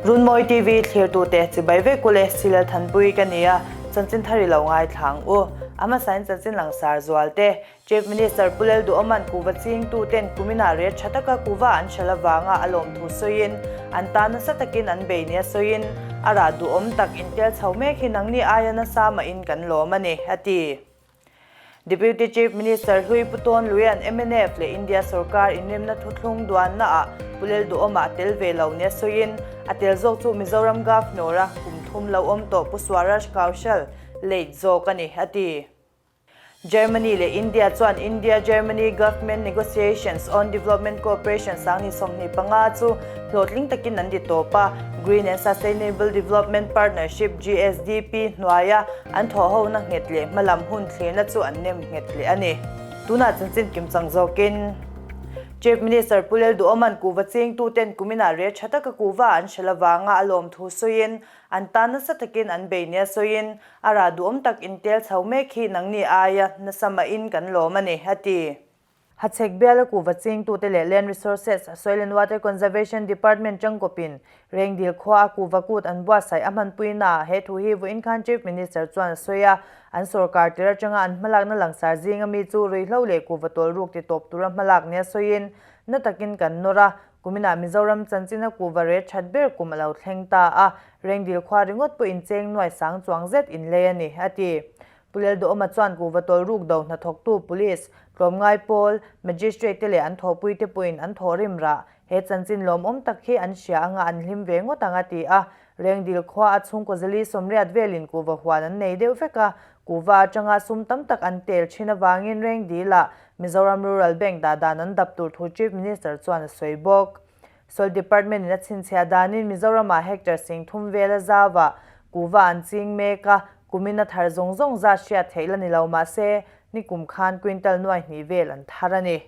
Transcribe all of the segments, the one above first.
Runmawi TV thlirtute chibai vek ule Silal Thanpui ka ni a, chanchin thar i lo ngaithla ang u. A hmasain chanchin langsar zual te, Chief Minister Pu Lalduhawma'n kuhva chingtuten kuminah rel tha taka kuhva an hralh avanga a lawmthu sawiin, an tan nasa takin an bei nia sawiin, a rah duhawm tak intel chho mek hi nangni aia nasa mahin kan lawm a ni, a ti. Deputy Chief Minister Hlui Pu Tawn Luia'n mnf leh India sorkar inrimna thuthlung duannaah Pu Lalduhawma a tel ve lo nia sawiin, a tel zawk chu Mizoram Governor-a kum thum lo awm tawh Pu Swaraj Kaushal late zawk a ni, a ti. Germany leh India chuan India-Germany Government Negotiations on Development Cooperation 2025 chu hlawhtling takin an ti tawp a, Green and Sustainable Development Partnership, GSDP, hnuaia an thawhhona nghet leh hmalam hun thlirna chu an nem nghet leh a ni. Tunah chanchin kimchang zawkin Chief Minister Pu Lalduhawma'n kuhva chingtuten kuminah rel tha taka kuhva an hralh avanga a lawmthu sawiin an tan nasa takin an bei nia sawiin A rah duhawm tak intel chho mek hi nangni aia nasa mahin kan lawm a ni, a ti. Hachhek biala kuhva chingtute leh Land Resources, Soil and Water Conservation Department tangkawpin Rengdil khua a kuhva kut an buatsaih a hmanpuina ah he thu hi vawiin khan Chief Minister chuan a sawi a, an sorkar tir atanga an hmalakna langsar zinga mi chu ruihhlo leh kuhva tawlruk ti tawp tura hmalak nia sawiin na takin kan nawr a, Kuminah Mizoram chanchina kuhva rel that ber kum a lo thleng ta a, Rengdil khua ringawt pawh incheng nuai sang chuang zet inlei a ni, a ti. Pu Lalduhawma chuan kuhva tawl ruk do hnathawktu Police, tlawmngai pawl, Magistrate te leh an thawhpui te pawhin an thawhrim rah. He chanchin lawmawm tak hi an hria anga an hlim ve ngawt ang a ti a. Rengdil khua a chhungkaw zali sawmriat velin kuhva huan an nei deuh vek a, kuhva atanga sum tam tak an tel thin avangin Rengdil-ah Mizoram Rural Bank dah dan an dap tur thu Chief Minister chuan a sawi bawk. Soil Department in a chhinchhiah danin Mizoramah hectare 3000 vela zauah kuhva an ching mek a, kumin a thar zawng zawng zat hriat theih la ni lo mahse nikum khan quintal nuai hnih vel an thar a ni.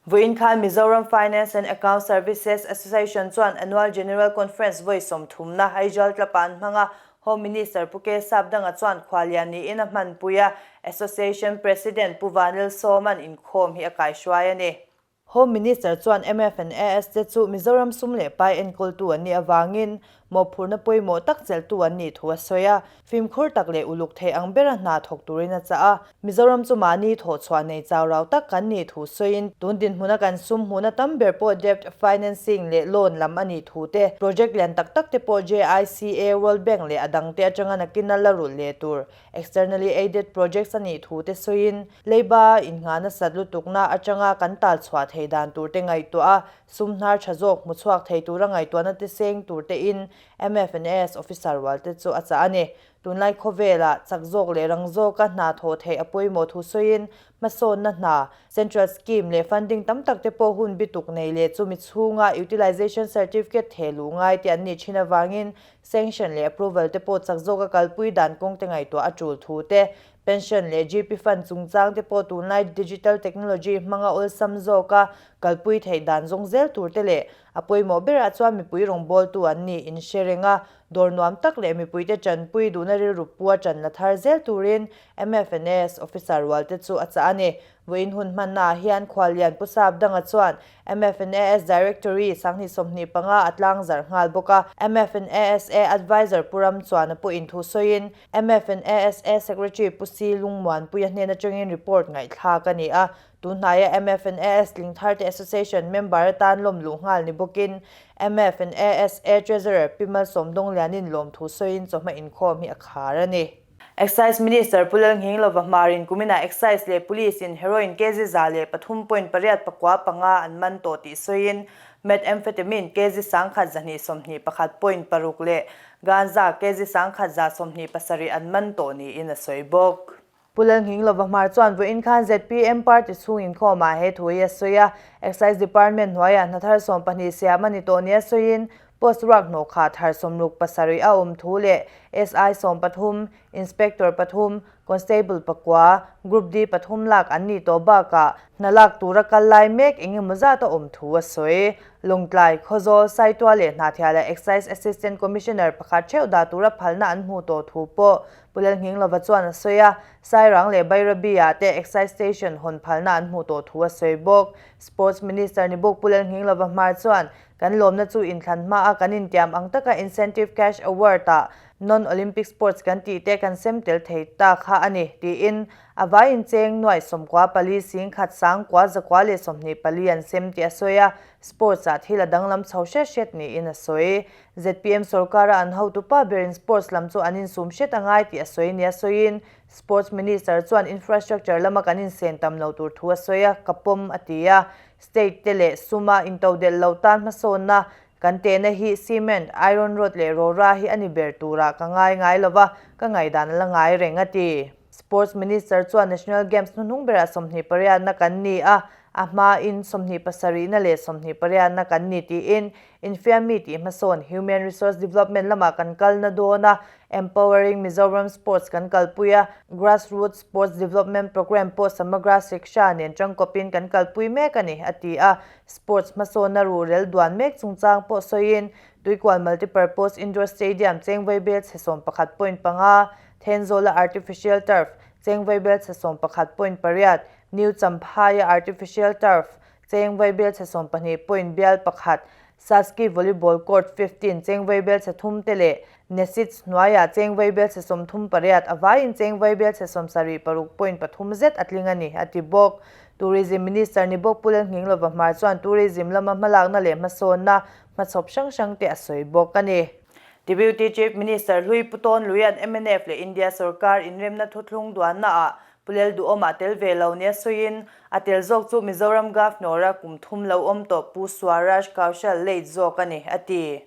Vawiin khan Mizoram Finance and Account Services Association chuan Annual General Conference vawi sawmthumna Aizawl tlapa an hmang a, Home Minister Pu K Sapdanga chuan khuallian niin a hmanpui a, Association President Pu Vanil Sawma'n inkhawm hi a kaihruai a ni. Home Minister chuan MF and AS te chu Mizoram sum leh pai enkawltu an nih avangin mawhphurhna pawimawh tak chelhtu an nih thu a sawi a, fimkhur tak leh uluk thei ang bera hna thawk turin a chah a. Mizoram chu mahni thawhchhuah nei chau rau tak kan nih thu sawiin tun dinhmuna kan sum hmuhna tam ber pawh debt financing leh loan lam a nih thu te, project lian tak tak te pawh JICA, World Bank leh a dangte atanga nakina la rulh leh tur externally aided projects a nih thu te sawiin leiba innghah nasat lutukna atanga kan tal chhuah thei dan tur te ngaihtuah a, sum hnar tha zawk hmu chhuak thei tura ngaihtuahna te seng tur tein MFNAS officer rual te chu a chah a ni. Tunlai khawvelah chak zawk leh rang zawka hna thawh theih a pawimawh thu sawiin hmasawnna hna, central scheme leh funding tam tak te pawh hun bituk nei leh chumi chhunga utilization certificate theh luh ngai te an nih thin avangin sanction leh approval te pawh chak zawka kalpui dan kawng te ngaihtuah a tul thu te, pension leh GP fund chungchang te pawh tunlai digital technology hmanga awlsam zawka kalpui theih dan zawng zel tur te leh a pawimawh berah chuan mipui rawngbawltu an nih inhre reng a, Dawr nuam tak leh mipuite tanpui duhna rilru pua tan la thar zel turin MFNAS officer rualte chu a chah a ni. Vawiin hun hmannaah hian Khuallian Pu Sapdanga chuan MFNAS Directory 2025 a tlangzarh nghal bawk a. MFNASA Adviser Pu Ramchuana pawhin thu sawiin MFNASA Secretary Pu Si Lungmuanpuia hnen atangin report ngaihthlak a ni a. Tunhnaia MFNAS Tlingtharte Association member atan lawm luh nghal ni bawkin MFNASA Treasurer Pi Malsawm Dawnglianin lawmthu sawiin chawhma inkhawm hi a khar a ni. Excise Minister Pu Lalnghinglova Hmarin kuminah Excise leh Police in heroin kg 103.85 an man tawh tih sawiin Methamphetamine kg 1,221.6 leh Ganja kg 1,127 an man tawh niin a sawi bawk. Pu Lalnghinglova Hmar chuan vawiin khan zpm party chhung inkhawmah he thu hi a sawi a, Excise Department hnuaiah hna thar 12 siam a ni tawh nia sawiin post ruak hnawh khah thar 67 a awm thu leh SI 13, Inspector pathum, Constable pakua, Group D pathum lak an nih tawh bakah hna lak tura kal lai mek eng emaw zat a awm thu a sawi. Lawngtlai, Khawzawl, Saitual leh Hnahthiala Excise Assistant Commissioner pakhat theuh dah tura phalna an hmuh tawh thu pawh Pu Lalnghinglova chuan a sawi a, Sairang leh Bairabi-ah te Excise Station hawn phalna an hmuh tawh thu a sawi bawk. Sports Minister ni bawk Pu Lalnghinglova Hmar chuan, Kan lawmna chu inthlan hmaa kan intiam ang taka incentive cash award-ah non-Olympic sports kan tih te kan sem tel thei ta kha a ni, tiin a vaiin cheng nuaih 94 singkhat 90 124 an sem tih a sawi a, sports-ah thil a danglam chho hret hret niin a sawi. Zpm sorkara an hotupa berin sports lam chu an insum hret a ngai tih a sawi nia sawiin Sports Minister chuan infrastructure lama kan insen tam lo tur thu a sawi a, ka pawm a ti a. State te leh suma intodelh lo tan hmasawnna kan tehna hi cement, iron rod leh rora hi a ni ber turah ka ngai ngai lo va, ka ngaihdan a la ngai reng a ti. Sports Minister chuan National Games hnuhnung berah 28na kan ni a, a hmain 27na leh 28na kan ni tiin Infiammi tih hmasawn Human Resource Development lamah kan kalna dawn a, Empowering Mizoram Sports kan kalpui a, Grassroots Sports Development Programme pawh Samagra Shiksha nen tangkawpin kan kalpui mek a ni, a ti a. Sports hmasawnna ruhrel duan mek chungchang pawh sawiin, Tuikual Multipurpose Indoor Stadium chengvei bel chhe 11.5, Thenzawla Artificial Turf chengvei bel chhe 11.8, New Champhaia Artificial Turf Cheng vaibel chhe 12 point bial pakhat, Saski Volleyball Court 15 cheng vaibel chhe thum te leh Nesits hnuaiah cheng vaibel chhe 38 a vaiin cheng vaibel chhe 76 point pathum zet a tling a ni, a ti bawk. Tourism Minister ni bawk Pu Lalnghinglova Hmar chuan tourism lama hmalakna leh hmasawnna hmachhawp hrang hrang te a sawi bawk a ni. Deputy Chief Minister hlui Pu Tawn Luian mnf leh India sorkar inremna thuthlung duannaah Pu Lelduhawmah tel ve lo nia sawiin, a tel zawk chu Mizoram Governor-a kum thum lo awm tawh Pu Swaraj Kaushal late zawk a ni, a ti.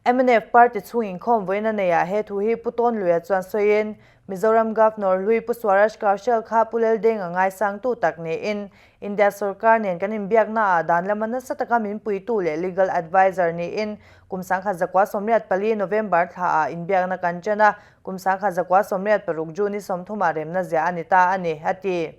Mnf party chhung inkhawm vawiin a neiah he thu hi Pu Tawnluia chuan sawiin, Mizoram Governor hlui Pu Swaraj Kaushal kha Pu Leldenga ngaisangtu tak niin, India sorkar nen kan inbiaknaah dan lama nasa taka min puitu leh legal adviser niin kum 1984 November thlaah inbiakna kan ṭan a, Kum 1986 June i 30 ah remna ziah a ni ta a ni, a ti.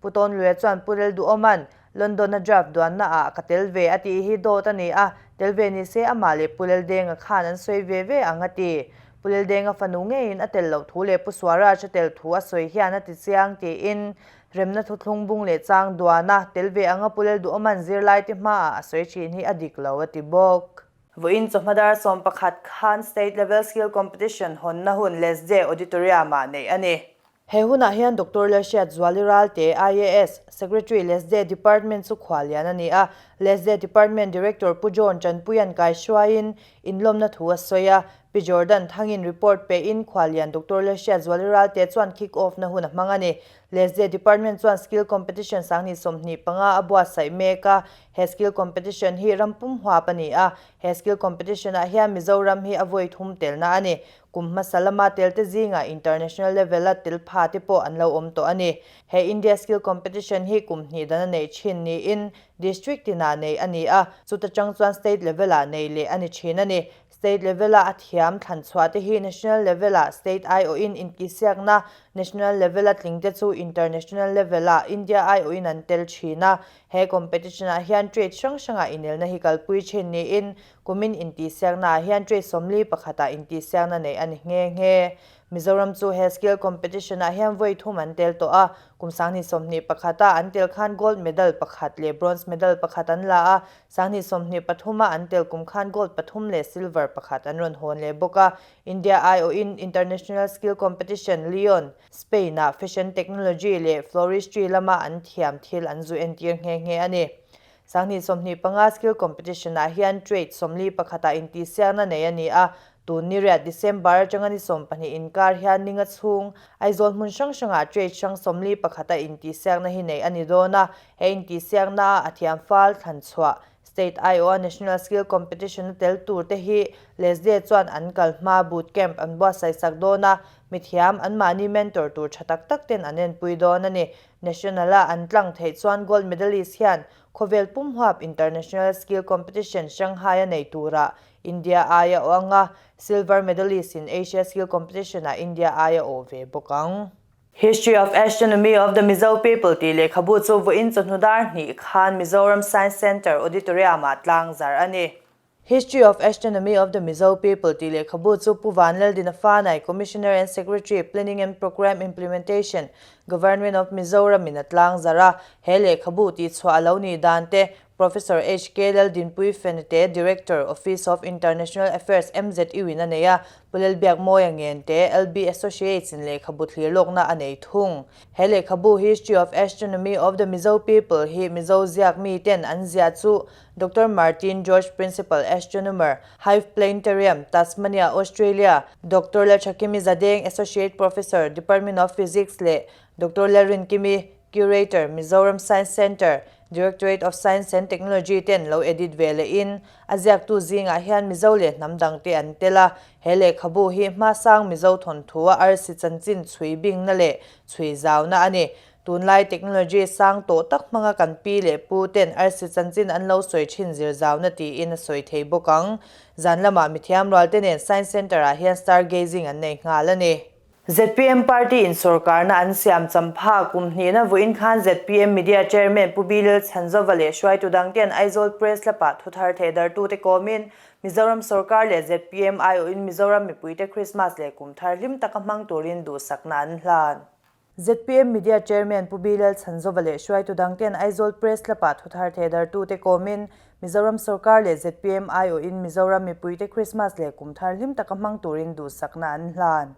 Pu Tawnluia chuan Pu Relduhawma'n London-a draft duanna ah ka tel ve a tih hi dawt a ni a, tel ve ni se amah leh Pu Leldenga khan an sawi ve ve ang a ti. Pu Leldenga fanu ngeiin a tel loh thu leh Pu Swaraj a tel thu a sawi hian a ti chiang tiin remna thuthlung bung leh chang duana tel ve anga Pu Lelduhawma'n zirlaite hmaah a sawi thin hi a dik lo a ti bawk. Vawiin chawhma dar 11 khan State Level Skill Competition hawnna hun Lesde Auditorium-ah neih a ni. He hunah hian Doctor Lalhriat Zuali Ralte, IAS, Secretary Lesde Department chu khuallian a ni a. Lesde Department Director Pu John Chanpuia'n kaihruaiin inlawmna thu a sawi a. Pi Jordan Thangin report pein khuallian Doctor Lalhriat Zuali Ralte chuan kick off na hun a hmang a ni. Lesde Department chuan Skill Competition 2025 a buatsaih mek a. He skill competition hi ram pum huap a ni a, he skill competition ah hian Mizoram hi a vawi thum telna a ni. Kum hmasa lama telte zingah international level a tel pha te pawh an lo awm tawh a ni. He India skill competition hi kum hnih dan a neih thin niin district tinah neih a ni a, chuta tang chuan state level ah nei leh a ni thin a ni. State level a a thiam thlan chhuah te hi national level ah state aiawhin inkihsiakna, national level a tling te chu international level ah India aiawhin an tel thin a. He competition ah hian trade hrang hrangah inelna hi kalpui thin niin kumin intihsiakna ah hian trade 41 ah intihsiakna neih a ni nghe nghe. Mizoram chu he skill competition ah hian vawi thum an tel tawh a, kum 2021 a an tel khan gold medal pakhat leh bronze medal pakhat an la a, 2023 a an tel kum khan gold pathum leh silver pakhat an rawn hawn leh bawk a. India aiawhin International Skill Competition Lyon, Spain-ah Fashion Technology leh Floristry lama an thiam thil an zu entir nghe nghe a ni. 2025 Skill Competition-ah hian trade 41 ah intihsiakna nei a ni a, tun ni riat December atanga ni 20 inkar hian ninga chhung Aizawl hmun hrang hrangah trade hrang 41 a intihsiakna hi neih a ni dawn a, he intihsiakna a a thiam fal thlan chhuah State aiawha National Skill Competition a tel tur te hi Leslie chuan an kal hma boot camp an buatsaih sak dawn a, mithiam anmahni mentor tur tha tak tak ten an enpui dawn a ni. National a an tlang theih chuan gold medalist hian khawvel pum huap International Skill Competition Shanghai a nei turah India aia awh anga, silver medalist in Asia Skill Competition ah India aia awh ve bawk ang. History of Astronomy of the Mizo People tih lehkhabu chu vawiin chawhnu dar hnih khan Mizoram Science Centre Auditorium ah tlang zar a ni. History of Astronomy of the Mizo People tih lehkhabu chu Pu Vanlaldina Fanai, Commissioner and Secretary, Planning and Programme Implementation, Government of Mizoram in a tlang zar a. He lehkhabu tihchhuah a lo nih dan te, Professor HK Laldinpui Fenite, Director, Office of International Affairs, MZU in a nei a, Pu Lalbiakmawia Ngente, LB Associates in lehkhabu thlir lawkna a nei thung. He lehkhabu History of Astronomy of the Mizo People hi Mizo ziak miten an ziah chu Doctor Martin George Principal Astronomer, Hive Planetarium, Tasmania, Australia, Doctor Lalthakimi Zadeng, Associate Professor, Department of Physics leh Doctor Lalrinkimi, Curator, Mizoram Science Centre, Directorate of Science and Technology ten lo edit ve lehin a ziaktu zingah hian Mizo leh hnam dangte an tel a. He lehkhabu hi hmasang Mizo thawnthu a arsi chanchin chhui bingna leh chhui zauna a ni. Tunlai technology sang tawh tak hmanga kan pi leh pu ten arsi chanchin an lo sawi thin zir zauna tiin a sawi thei bawk ang. Zan lamah mithiam rualte nen Science Centre ah hian star gazing an nei nghal a ni. Zpm party in sorkarna an siam champha kum hnihna vawiin khan zpm Media Chairman Pu Bilal Chhanzova leh hruaitu dangte'n Aizawl Press Club-ah thuthar thehdartute kawmin Mizoram sorkar leh zpm aiawhin Mizoram mipuite Krismas leh kum thar hlim taka hmang turin duhsakna an hlan. Zpm Media Chairman Pu Bilal Chhanzova leh hruaitu dangte'n Aizawl Press Club-ah thuthar thehdartute kawmin Mizoram sorkar leh zpm aiawhin Mizoram mipuite Krismas leh kum thar hlim taka hmang turin duhsakna an hlan.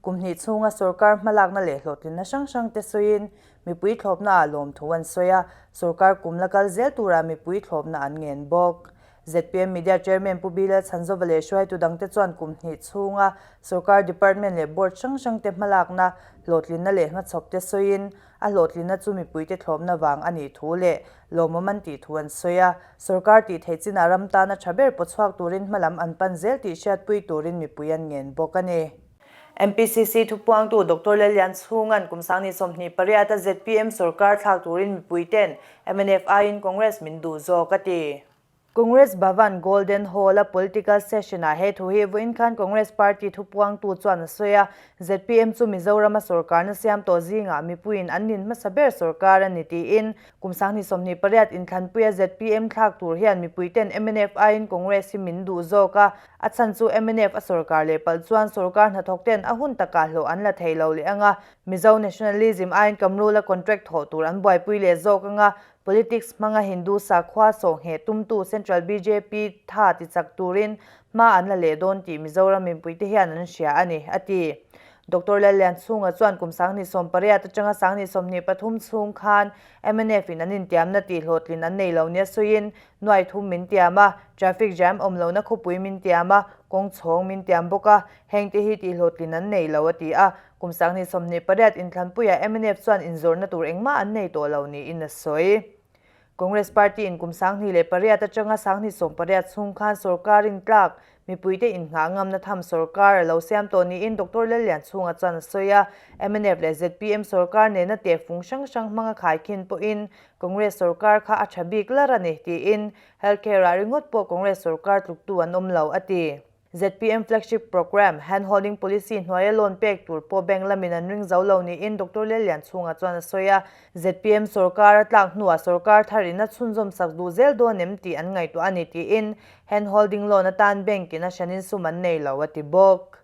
Kum hnih chhunga sorkar hmalakna leh hlawhtlinna hrang hrangte sawiin mipui thlawpnaah lawmthu an sawi a, sorkar kum la kal zel turah mipui thlawpna an ngen bawk. Zpm Media Chairman Pu Bilal Chhanzova leh hruaitu dangte chuan kum hnih chhunga sorkar department leh board hrang hrangte hmalakna, hlawhtlinna leh hmachhawpte sawiin a hlawhtlinna chu mipuite thlawpna vang a nih thu leh lawmawm an tih thu an sawi a. Sorkar tih theih chinah ram tana tha ber pawchhuak turin hmalam an pan zel tih hriatpui turin mipui an ngen bawk a ni. MPCC thupuangtu Doctor Lallian Chhunga'n kum sangni 28 a zpm sorkar thlak turin mipuite'n mnf aiin Congress min duh zawk a ti. Congress Bhavan Golden Hall-a political session-ah he thu hi vawiin khan Congress party thupuangtu chuan a sawi a, zpm chu Mizorama sorkarna siam tawh zingah mipuiin an nin hmasa ber sorkar a ni tiin kum 2028 inthlanpuia zpm thlak tur hian mipuiten mnf aiin Congress hi min duh zawk a, a chhan chu mnf a sorkar leh palh chuan sorkar hnathawkten a hun takah hlawh an la thei lo leh ang a, Mizo nationalism aiin Kamrula contract thawh tur an buaipui leh zawk ang a, Politics hmanga Hindu sakhua sawhngheh tumtu Central bjp tha tichak turin hma an la leh dawn tih Mizoram mipuite hian an hria a ni, a ti. Doctor Lallianchhunga chuan kum 2018 atanga 2023 chhung khan mnf in an intiamna tih hlawhtlin an nei lo nia sawiin nuai thum min tiam a, traffic jam awm lohna khawpui min tiam a, kawng chhawng min tiam bawk a, hengte hi tih hlawhtlin an nei lo, a ti a. Kum 2028 inthlanpuiah mnf chuan inzawrhna tur engmah an nei tawh lo niin a sawi. Congress party in kum 2008 atanga 2018 chhung khan sorkar intlak, mipuite innghah ngamna tham sorkar a lo siam tawh niin Doctor Lallianchhunga chuan a sawi a. Mnf leh zpm sorkar nena tehfung hrang hrang hmanga khaikhin pawhin Congress sorkar kha a tha bik lar a ni tiin Healthcare-ah ringawt pawh Congress sorkar tluktu an awm lo a ti. Zpm Flagship Programme, Hand Holding Policy hnuaia loan pek tur pawh bank lamin an ring zo lo niin Doctor Lallianchhunga chuan a sawi a. Zpm sorkar a tlak hnuah sorkar thar in a chhunzawm sak duh zel dawn em tih an ngaihtuah a ni tiin Hand Holding loan atan bank in a hranin sum an nei lo a ti bawk.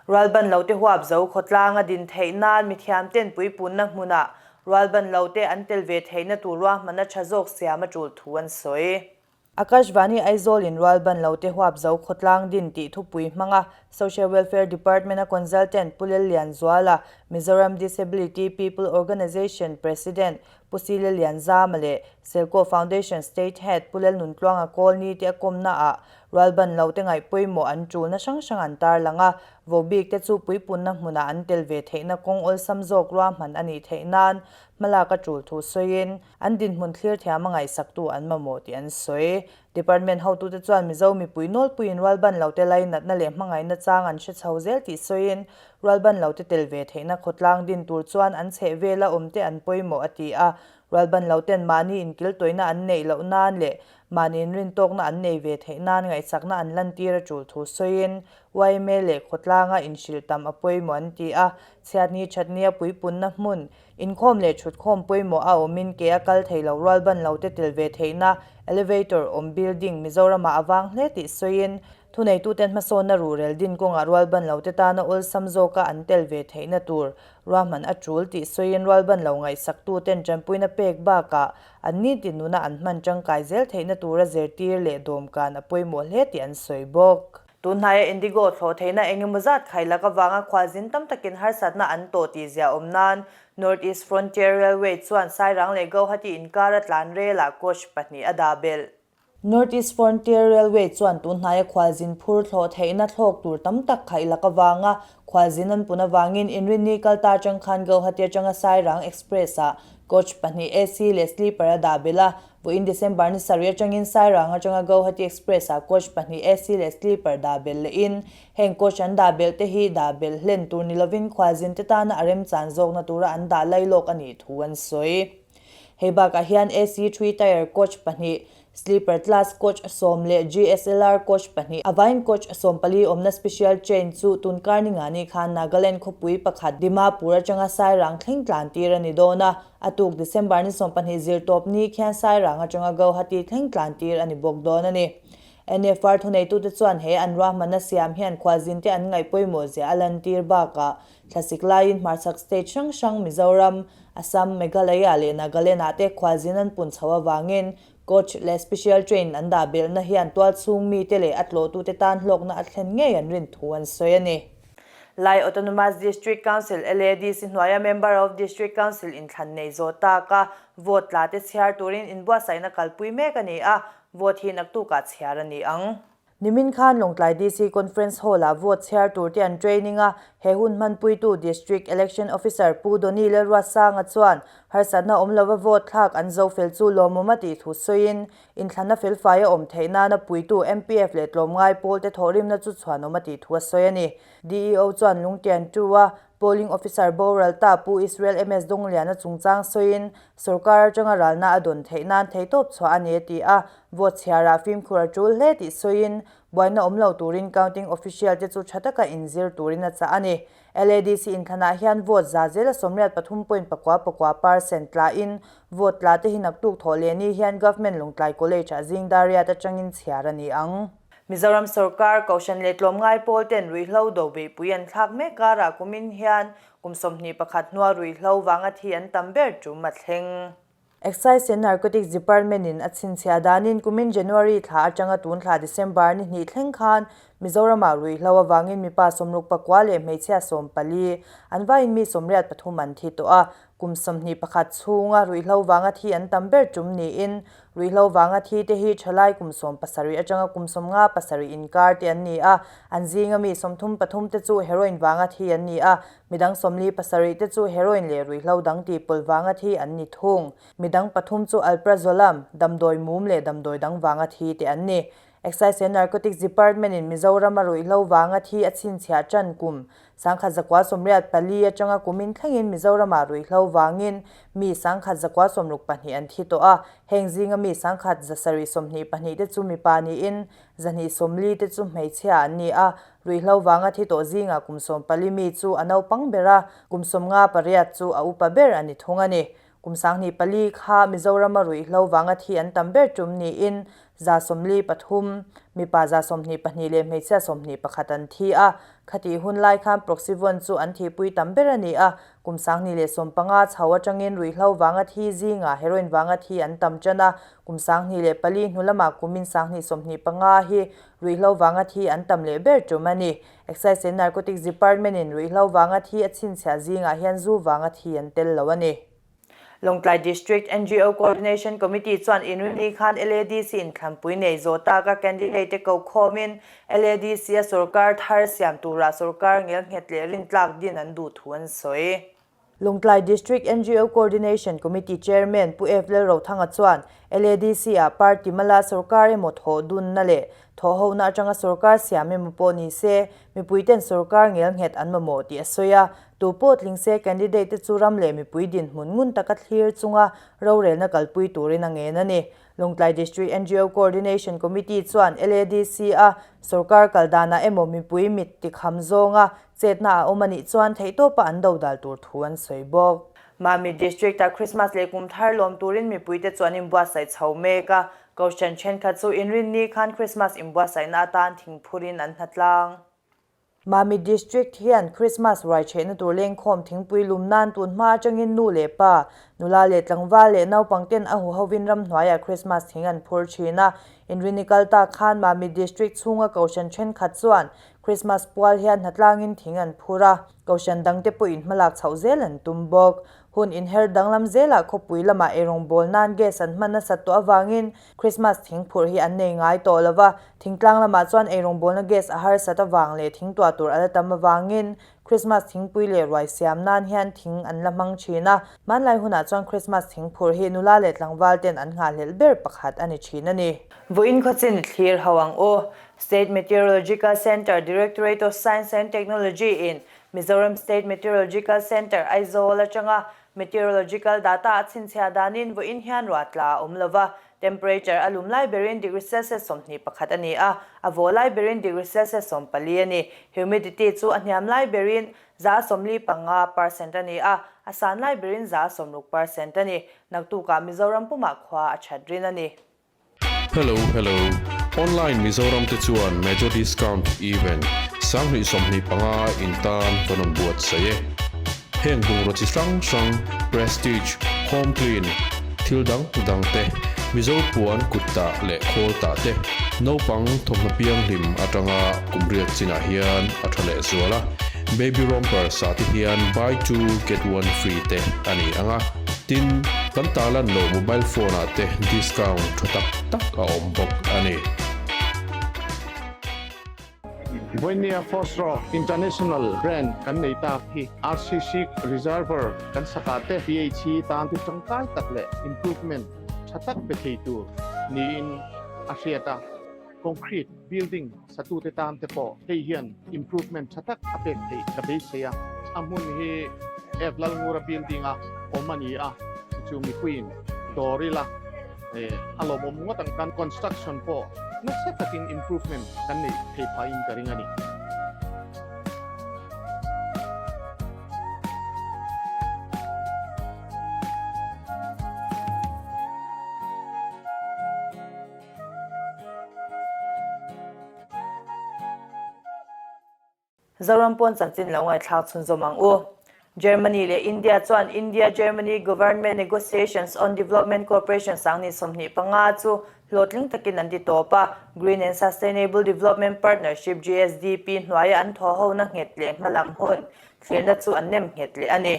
Rualban lote huap zo khawtlang a din theih nan mithiam ten puipunna hmunah rualban lote an tel ve theihna tur ruahmanna tha zawk siam a tul thu an sawi. Akashvani Aizawl in rualban lote huap zo khawtlang din tih thupui hmanga Social Welfare Department a Consultant Pu Lallianzuala, Mizoram Disability People Organisation President Pu Si Lallianzama leh Selkaw Foundation State Head Pu Lalnuntluanga Kawlni te a kawmna ah rualban lote ngaih pawimawh an tulna hrang hrang an tarlang a, vohbik te chu puipunna hmunah an tel ve theihna kawng awlsam zawk ruahman a nih theih nan hmalak a tul thu sawiin An dinhmun thlir thiam a ngaihsaktu an mamawh tih an sawi. Department hotute chuan Mizo mipui nawlpuiin rualban lote lainatna leh hmangaihna chang an hre chho zel tih sawiin, rualban lote tel ve theihna khawtlang din tur chuan an chheh vela awmte an pawimawh a ti a. Rualban loten mahni inkiltawihna an neih loh nan leh mahni inrintawkna an nei ve theih nan ngaihsakna an lantir a tul thu sawiin, yma leh khawtlanga inhrilh tam a pawimawh an ti a. Chhiatni thatnia puipunna hmun Inkhawm leh thutkhawm pawimawh a awmin ke a kal thei lo rualban lo te tel ve theihna elevator awm building Mizoramah a vang hle tih sawiin. Thuneituten hmasawnna ruhrel din kawngah rualban lote tana awlsam zawka an tel ve theihna tur ruahman a tul tih sawiin rualban lo ngaihsaktuten tanpuina pek bakah an nitin nuna an hman tangkai zel theihna tura zirtir leh dawmkan a pawimawh hle tih an sawi bawk. Tunhnaia Indigo thlawh theihna engemaw zat khailak avanga khualzin tam takin harsatna an tawh tih ziaawm nan North East Frontier Railway chuan Sairang leh Gauhati inkara tlan relah coach pahnih a dah belh. North East Frontier Railway chuan tunhnaia khualzin phur thlawh theihna thlawk tur tam tak khaih lak avanga khualzin an pun avangin Inrinni kalta atang khan Gauhati atanga Sairang Express-ah coach pahnih AC leh sleeper a dah belh a. Vawiin December ni sarih atangin Sairang atanga Gauhati Express-ah coach pahnih AC leh sleeper dah belh lehin heng coach an dah belh te hi dah belh hlen tur ni lovin khualzin te tana a remchan zawkna tura an dah lailawk a nih thu an sawi. Hei bakah hian AC three tier coach pahnih, sleeper class coach sawm leh GSLR coach pahnih, a vain coach 14 awmna special train chu tunkar ni ngani khan Nagaland khawpui pakhat Dimapur atanga Sairang thleng tlan tir a ni dawn a, a tuk December ni 12 zirtawp ni khian Sairang atanga Gauhati thleng tlan tir a ni bawk dawn a ni. NFR thuneitute chuan he an ruahmanna siam hian khualzinte an ngaih pawimawh zia a lantir bakah Thlasik laiin hmarchhak state hrang hrang Mizoram, Assam, Meghalaya leh Nagaland-ah te khualzin an pun chho avangin coach leh special train an dah belhna hian tualchhung mite leh a tlawhtute tan hlawkna a thlen ngei an rin thu an sawi a ni. Lai Autonomous District Council, LADC, hnuaia Member of District Council inthlan nei zawh taka vote tla te chhiar turin inbuatsaihna kalpui mek a ni a, vote hi naktukah chhiar a ni ang. Nimin khan Lawngtlai DC Conference Hall-ah vote chhiar tur te an training a, he hun hmanpuitu District Election Officer Pu Donny Lalruatsanga chuan harsatna awm lova vote thlak an zo fel chu lawmawm a tih thu sawiin, inthlanna felfai a awm theih nana puitu MPF leh tlawmngai pawl te thawhrimna chu chhuanawm a tih thu a sawi a ni. DEO chuan Lungtian Tu-a Polling Officer boral ta Pu Israel MS Dongliana chungchang sawiin, sorkar atanga ralna a dawn theih nan theihtawp chhuah a ni a ti a, vote chhiarah fimkhur a tul hle tih sawiin, buaina awm lo turin counting official te chu tha taka inzir turin a chah a ni. LADC inthlanah hian vote za zela 83.4 percent tlain, vote tla te hi naktuk thawh leh ni hian Government Lawngtlai College-ah zingdariat atangin chhiar a ni ang. Mizoram sorkar, Kohhran leh tlawmngai pawl ten ruihhlo do beihpui an thlak mek karah kumin hian kum 21 hnua ruihhlo vanga thi an tam ber tum a thleng. Excise and Narcotics Department in a chhinchhiah danin kumin January thla atanga tun thla December ni hnih thleng khan Mizoramah ruihhlo avangin mipa 69 leh hmeichhia 14, an vaiin mi 83 an thi tawh a, Kum 21 chhunga ruihhlo vanga thi an tam ber tum niin, ruihhlo vanga thi te hi thalai kum 17 atanga kum 57 inkar te an ni a, an zinga mi 33 te chu heroin vanga thi an ni a, midang 47 te chu heroin leh ruihhlo dang tihpawlh vanga thi an ni thung. Midang pathum chu alprazolam, damdawi mum leh damdawi dang vanga thi te an ni. Excise and Narcotics Department-in Mizorama ruihhlo vanga thi a chhinchhiah tan kum 1984 atanga kumin thlengin Mizoramah ruihhlo vangin mi 1162 an thi tawh a, heng zinga mi 1722 te chu mipa niin 240 te chu hmeichhia an ni a, ruihhlo vanga thi tawh zingah kum 14 mi chu a naupang ber a, kum 58 chu a upa ber a ni thung a ni. Kum 24 kha Mizorama ruihhlo vanga thi an tam ber tum niin 43, mipa 22 leh hmeichhia 21 an thi a. Khatih hun lai khan Proxyvon chu an thihpui tam ber a ni a, kum 2015 chho atangin ruihhlo vanga thi zingah heroin vanga thi an tam tan a, kum 2004 hnu lamah kumin 2025 hi ruihhlo vanga thi an tam leh ber tum a ni. Excise and Narcotics Department-in ruihhlo vanga thi a chhinchhiah zingah hian zu vanga thi an tel lo a ni. Lawngtlai District NGO Coordination Committee chuan inrinni khan LADC inthlanpui nei zawh taka candidate te ko khawmin LADC a sorkar thar siam turah sorkar ngelnghet leh rintlak din an duh thu an sawi. Lawngtlai District NGO Coordination Committee Chairman Pu F Lalrothanga chuan LADC ah party mala sorkar emaw thawh dunna leh thawhhona atanga sorkar siam emaw pawh ni se mipuiten sorkar ngelnghet an mamawh tih a sawi a. Tu pawh tling se candidate te chu ram leh mipui dinhmun ngun taka thlir chunga rorelna kalpui turin a ngen a ni. Lawngtlai District NGO Coordination Committee chuan LADC a sorkar kal danah emaw mipui mit tikham zawnga chetna a awm a nih chuan theihtawpa an dodal tur thu an sawi bawk. Mamit District-ah Christmas leh kum thar lawm turin mipuite chu an inbuatsaih chho mek a. Kohhran thenkhat chu inrinni khan Krismas inbuatsaihna atan thing phurin an hnatlang. Mamit District hian Krismas ruai chhehna tur lengkhawm thingpui lum nan tun hma atangin nu leh pa, nula leh tlangval leh naupang ten a huhovin ramhnuaiah Krismas thing an phur thin a. Inrinni kal tak khan Mamit District chhunga Kohhran thenkhat chuan Krismas pual hian hnatlangin thing an phur a, Kohhran dangte pawhin hmalak chhoh zel an tum bawk. Hun inher danglam zelah khawpui lamah eirawngbawl nan gas an hman nasat tawh avangin Krismas thing phurh hi an nei ngai tawh lo va, thingtlang lamah chuan eirawng bawlna gas a harsat avang leh thing tuah tur a la tam avangin Krismas thingpui leh ruai siam nan hian thing an la hmang thin a. Hmanlai hunah chuan Krismas thing phurh hi nula leh tlangval ten an nghahhlelh ber pakhat a ni thin a ni. Vawiin khawchin thlir ho ang u. State Meteorological Centre, Directorate of Science and Technology in Mizoram State Meteorological Centre, Aizawl atanga Meteorological data a chhinchhiah danin vawiin hian ruah tla a awm lo va, temperature a lum lai berin degree Celsius 21 a ni a, a vawh lai berin degree Celsius 14 a ni. Humidity chu a hniam lai berin 75% a ni a, a san lai berin 60% a ni. Naktukah Mizoram pumah khua a that rin a ni. Hello hello, Online Mizoram te chuan Major Discount Event 2025 in tan kan rawn buatsaih e. Heng bungraw chi hrang hrang, Prestige, Home Clean, thil dang dang te, Mizo puan kut tah leh khawl tah te, naupang thawmhnaw pianghlim atanga kum riat chinah hian a tha leh zual a, Baby Romper sah te hian buy two get one free te a ni ang a. Tin, kan tarlan loh mobile phone ah te discount tha tak tak a awm bawk a ni. Vawinia Fosro International brand kan nei tak hi RCC Reservoir kan sakah te pH hi tan thil tangkai tak leh improvement tha tak pe thei tur niin a hriat a, concrete building satute tan te pawh hei hian improvement tha tak a pek theih ka beisei a. A hmun hi F Lalngura building a awm a ni a, chu mipuiin dawr ila a lawmawm ngawt ang. Kan construction pawh nasa takin improvement kan neih thei phahin ka ring a ni. Zoram pawn chanchin lo ngaihthlak chhunzawm ang u. Germany leh India chuan India-Germany Government Negotiations on Development Cooperation 2025 chu hlawhtling takin an ti tawp a, Green and Sustainable Development Partnership, GSDP, hnuaia an thawhhona nghet leh hmalam hun thlirna chu an nem nghet leh a ni.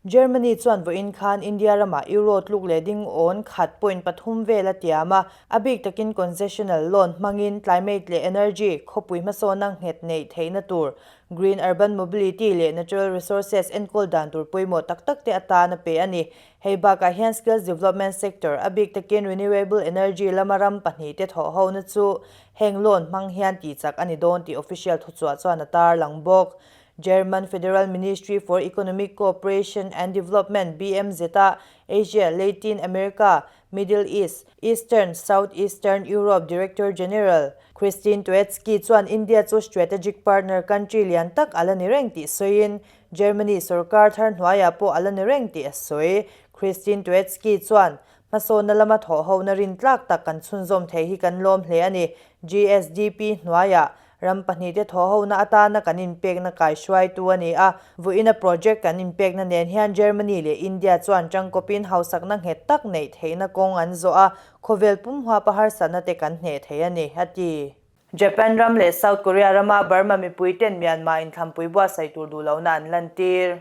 Germany chuan vawiin khan India ramah Euro tluk leh ding awn khat point pathum vel a tiam a, a bik takin concessional loan hmangin climate leh energy khawpui hmasawnna nghet neih theihna tur, green urban mobility leh natural resources enkawl dan tur pawimawh tak tak te atan a pe a ni. Hei bakah hian skills development sector, a bik takin renewable energy lama ram pahnihte thawhhona chu heng loan hmang hian tihchak a ni dawn tih official thuchhuah chuan a tarlang bawk. German Federal Ministry for Economic Cooperation and Development, BMZ, a Asia, Latin America, Middle East, Eastern, South Eastern Europe Director General, Christine Toetzke chuan India chu strategic partner country lian tak a la ni reng tih sawiin, Germany sorkar thar hnuaiah pawh a la ni reng tih a sawi. Christine Toetzke chuan, Hmasawnna lama thawhhona rintlak tak kan chhunzawm thei hi kan lawm hle a ni. GSDP hnuaiah ram pahnihte thawhhona atana kan inpekna kaihruaitu a ni a, vawiina project kan inpekna nen hian Germany leh India chuan tangkawpin hausakna nghet tak neih theihna kawng an zawh a, khawvel pum huapa harsatna te kan hneh thei a ni, a ti. Japan ram leh South Korea rama Burma mipuiten Myanmar inthlampui buatsaih tur duh lohna an lantir.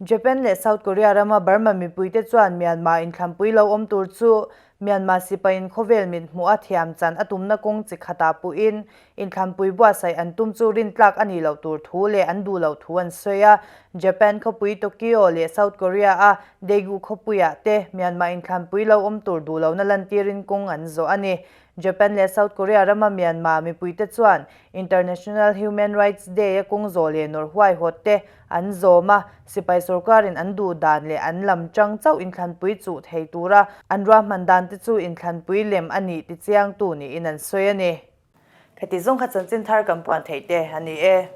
Japan leh South Korea rama Burma mipuite chuan Myanmar inthlampui lo awm tur chu Myanmar sipaiin khawvel mit hmuh a thiam chan a tumna kawng chi khatah puhin inthlampui buatsaih an tum chu rintlak a nih loh tur thu leh an duh loh thu an sawi a. Japan khawpui Tokyo leh South Korea a Daegu khawpuiah te Myanmar inthlampui lo awm tur duh lohna lantirin kawng an zawh a ni. Japan leh South Korea rama Myanmar mipuite chuan International Human Rights Day-a kawng zawh leh nawrh huaihawt te an zawm a, sipai sorkarin an duh dan leh an lam chang chauh inthlanpui chuh thei tura an ruahman dan te chu inthlanpui lem a nih tichiangtu niin an sawi a ni. Khati zawng kha chanchin thar kan puan theih te a ni e.